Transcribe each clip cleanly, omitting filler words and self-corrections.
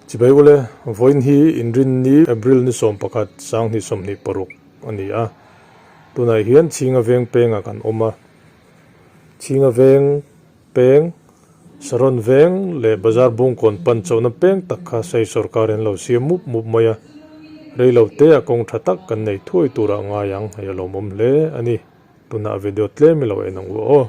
Chibai ule, vawiin hi Inrinni April ni 11 2026 a ni a. Tunah hian Chhinga Veng pengah kan awm a. Chhinga Veng peng, Saron Veng leh Bazar Bungkawn pan chauhna peng tak kha Sei sawrkar in lo siam mup mup mai a. Reilo te a kawng tha tak kan nei thuai turah ngai ang, hei a lawmawm hle a ni. Tunah video tlem i lo en ang u aw.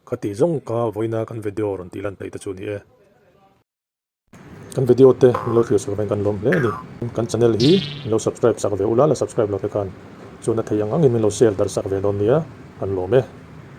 Khati zawng ka vawiina kan video rawn tih lan theih te chu a ni e. Kan video te min lo thlir sak avangin kan lawm hle a ni. Kan channel hi min lo subscribe sak ve ula, la subscribe lo te khan chuan a thei ang angin min lo share darh sak ve dawn nia, kan lawm e.